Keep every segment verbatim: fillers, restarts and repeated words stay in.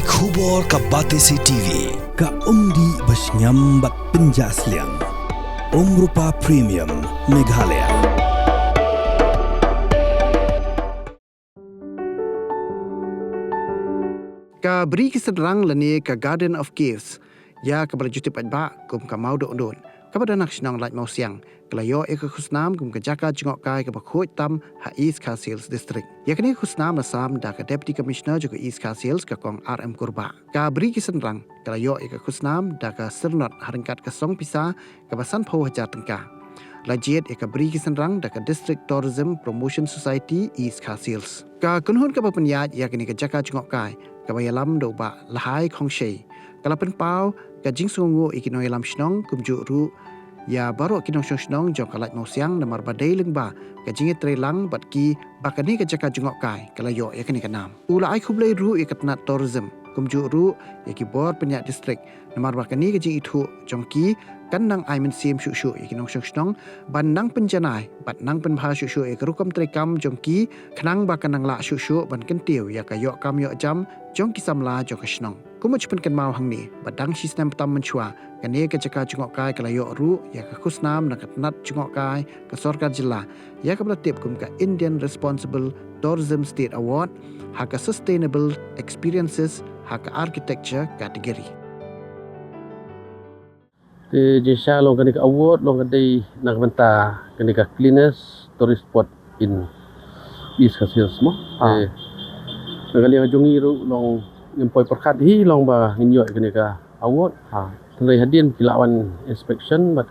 Khubor ka Batesi T V, ka umdih ba shngiam bad pynjah sliang. Umrupa Premium, Meghalaya. Ka Bri ki Synrang lane ka Garden of Caves, ïa kaba la ju tip paidbah kum ka Mawdohnud, kaba don ha ka shnong Laitmawsiang, ka la ïoh ïa ka khusnam kum ka jaka jngohkai kaba khuid tam ha East Khasi Hills District. Ïa kane ka khusnam la sam da ka Deputy Commissioner jong ka East Khasi Hills, ka Kong R M Kurbah. Ka Bri ki Synrang ka la ïoh ïa ka khusnam da ka syrnod ha ryngkat ka song pisa kaba sanphew hajar tyngka. La jied ïa ka Bri ki Synrang da ka District Tourism Promotion Society East Khasi Hills. Ka kynhun kaba pynïaid ïa kane ka jaka jngohkai, kaba ïalam da u Bah Lahai Khongshei, ka la pynpaw ka jingsngewnguh ïa ki nongïalam shnong kumjuh ruh ïa baroh ki nongshong shnong jong ka Laitmawsiang namar ba dei lyngba ka jingïatreilang bad ki ba kane ka jaka jngohkai ka la ïoh ïa kane ka nam. U la ai khublei ruh ïa ka tnat tourism kumjuh ruh ïa ki bor pynïaid district namar ba kane ka jingithuh jong ki kan nang ai mynsiem shuh shuh ïa ki nongshong shnong ban nang pynjanai bad nang pynbha shuh shuh ïa ka rukom treikam jong ki, khnang ba kan nang lah shuh shuh ban kyntiew ïa ka ïoh kam ïoh jam jong ki samla jong ka shnong. Kum ba ju pynkynmaw hangne, ba dang shi snem tam mynshuwa, kane ka jaka jngohkai ka la ïoh ruh ïa ka khusnam na ka tnat jngohkai ka sorkar jylla, ïa kaba la tip kum ka Indian Responsible Tourism State Award ha ka Sustainable Experiences ha ka Architecture category. Te jingshisha long kane ka award long ka dei na ka bynta kane ka cleanest tourist spot in East Khasi Hills mo. Ah. Te na ka liang jong ngi ruh long ngim poi pyrkhat hi long ba ngin ïoh kane ka award. Ah. Te hadien ki la wan inspection bad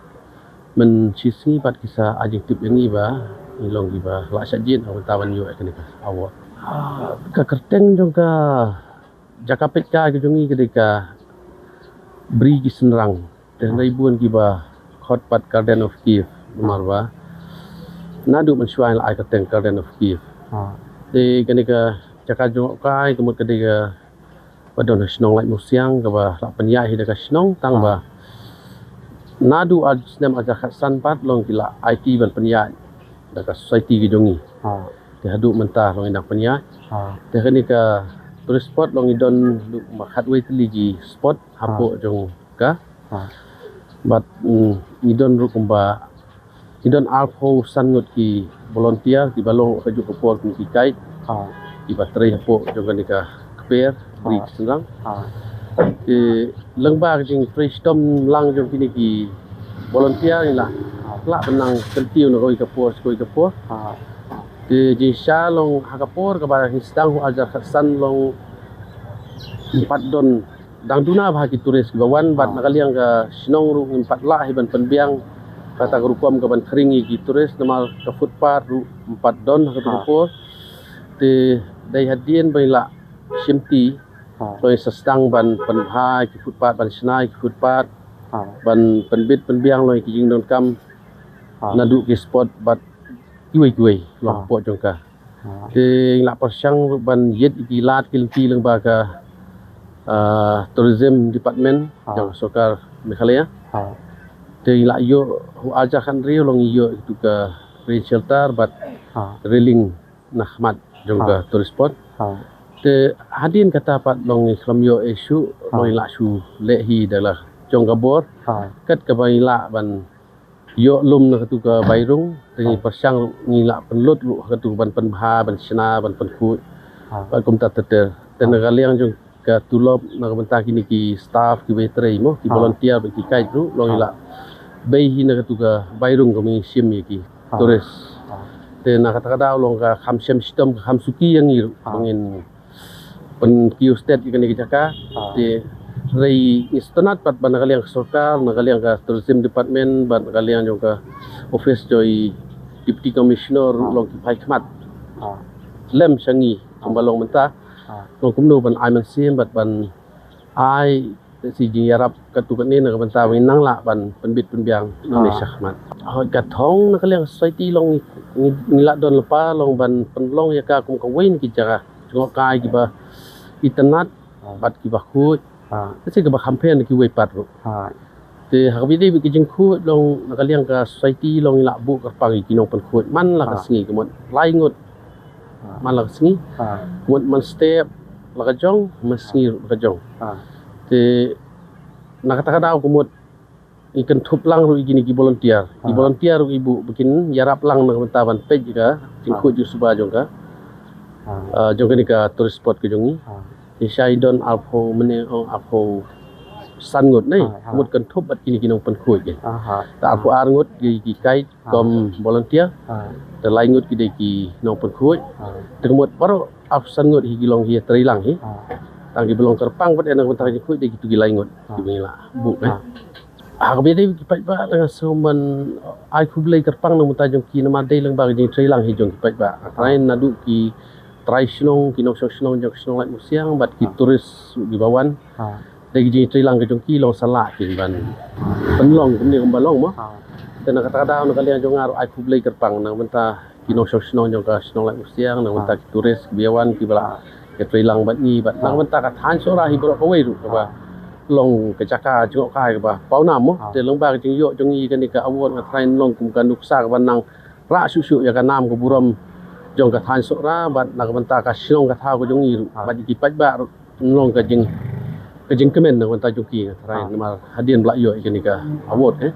mynshisngi pat ki sa ai jingtip ïa ngi ba ngi long kiba la shah jied na ka bynta ban ïoh kane ka award. Ah, ka kyrteng jong ka jaka peitkai ka jong ngi ka dei ka Bri ki Synrang. Te hynrei bun kiba khot pat Garden of Cave namar ba naduh mynshuwa la ai kyrteng Garden of Cave. Ha. Te kane ka jaka jngohkai ka mut ka dei kaba don ha shnong Laitmawsiang kaba la pynïaid hi da ka shnong tang ba naduh ar snem ar hajar khatsan pat long ki la aiti ban pynïaid da ka society ka jong ngi. Ha. Te haduh mynta long ngi dang pynïaid. Ha. Te kane ka tourist spot long ngi don haduh ba khatwei tylli ki spot hapoh jong ka. Ha. Bad, mm, ngi don ruh kumba ngi don arphew san ngut ki volunteer kiba long kajuh ka por kum ki guide. Ha. Kiba trei hapoh jong kane ka kper Bri ki Synrang. Ha. Te lyngba ka jingtrei shitom lang jong kine ki volunteer ngi la lah ban nang kyntiew na kawei ka por sha kawei ka por. Ha. Te jingshisha long ha ka por kaba ngi sdang ha u ar hajar khatsan long ngim pat don dang duna bha ki tourist kiba wan bad na ka liang ka shnong ruh ngim pat lah hi ban pynbiang kata ka rukom ka ban khring ïa ki tourist namar ka footpath ruh ngim pat don ha kata ka por. Te dei hadien ba ngi la shimti, ha, ba ngi sa sdang ban pynbha ki footpath, ban shna ki footpath, ha, ban pynbit pynbiang long ki jingdonkam, ha, naduh ki spot bad kiwei kiwei long, ha, hapoh jong ka. Ha. Te ngi la pyrshang ruh ban ïit ïa ki lad ki lynti lyngba ka, ah, tourism department, ha, jong sorkar Meghalaya. Ha. Te ngi la ïoh ha u ar hajar khathynriew long ngi ïoh ïa katu ka rain shelter bad, ha, railing na khmat jong, ha, ka tourist spot. Ha. Te hadien kata pat long ngi khlem ïoh issue, ha, long ngi la shu leh hi da la jong ka bor. Ha. Kat kaba ngi lah ban ïoh lum na katu ka bai rung, te ngi, ha, pyrshang ruh ngi lah pynlut ruh ha katu ban pynbha, ban shna, ban pynkhuid. Ha. Bad kumta ter ter. Te, ha, na ka liang jong ka tulop na ka bynta kine ki staff kiba trei mo, ki, ha, volunteer bad ki guide ruh long, ha, ngi lah bei hi na katu ka bai rung kaba ngi shim ïa ki, ha, tourist. Ha. Te na kata ka daw long ka kham shem shitom, ka kham suki ïa ngi ruh, ha, ba ngin pynkiew stet ïa kane ka jaka. Ha. Te hynrei ngi sngewtynnat pat ba na ka liang ka sorkar, na ka liang ka tourism department bad na ka liang jong ka office jong i Deputy Commissioner ruh, ha, long ki phai khmat, ha, lem sha ngi, ha, kumba long mynta. Ha. Long kumno ban ai mynsiem bad ban ai shi jingïarap katto katne na ka bynta ba ngin nang lah ban pynbit pynbiang nangne, ha, shakhmat. Hooid, ka thong na ka liang society long ngi, ngi, ngi la don lypa long ban pynlong ïa ka kum kawei na ki jaka jngohkai kiba itynnat, ha, bad kiba khuid. Ha. Te shi kaba kham pher na kiwei pat ruh. Ha. Te ha kaba ïadei bad ki jingkhuid long na ka liang ka society long ngi la buh kyrpang ïa ki nongpynkhuid man la ka, ha, sngi, ka mut lai ngut, ha, man la ka sngi. Ha. Ka mut man step la ka jong, mynsngi ruh la ka jong. Te na kata ka daw ka mut i kynthup lang ruh i kine ki volunteer. Ki volunteer ruh i buh ba kin ïarap lang na ka bynta ban peit ka jingkhuid jingsuba jong ka, ah, jong kane ka tourist spot ka jong ngi. Te shai don arphew, mane, ong arphew san ngut ne. Mut kynthup bad kine ki nongpynkhuid ne. Te arphew ar ngut ki, ki guide kum volunteer. Te lai ngut ki dei ki nongpynkhuid. Te ka mut baroh arphew san ngut hi ki long hi trei lang hi. Tang ki ba long kyrpang bad na ka bynta ka jingkhuid dei kitu ki lai ngut ki ba ngi la buh ne. Ha kaba dei ki paidbah, nga sngew ban ai khublei kyrpang na ka bynta jong ki namar dei lyngba ka jingtrei lang hi jong ki paidbah. Trai naduh ki trai shnong, ki nongshong shnong jong ka shnong Laitumkhrah bad ki tourist kiba wan. Dei ka jingtrei lang ka jong ki long sa lah ki ban pynlong kumne kumba long mo. Te na kata ka daw na ka liang jong nga ruh ai khublei kyrpang na ka bynta ki nongshong shnong jong ka shnong Laitumkhrah, na ka bynta ki tourist kiba wan kiba la ïatrei lang bad ngi bad na ka bynta ka thaiñ Sohra hi baroh kawei ruh kaba long ka jaka jngohkai kaba pawnam mo. Te lyngba ka jingïoh jong ngi kane ka award nga trai long kum ka nuksa kaba nang rah shuh shuh ïa ka nam ka burom jong ka thaiñ Sohra bad na ka bynta ka shnong ka thaw ka jong ngi ruh bad ki paidbah ruh long ka jing, ka jingkmen na ka bynta jong ki nga trai namar hadien ba la ïoh ïa kane ka award ne.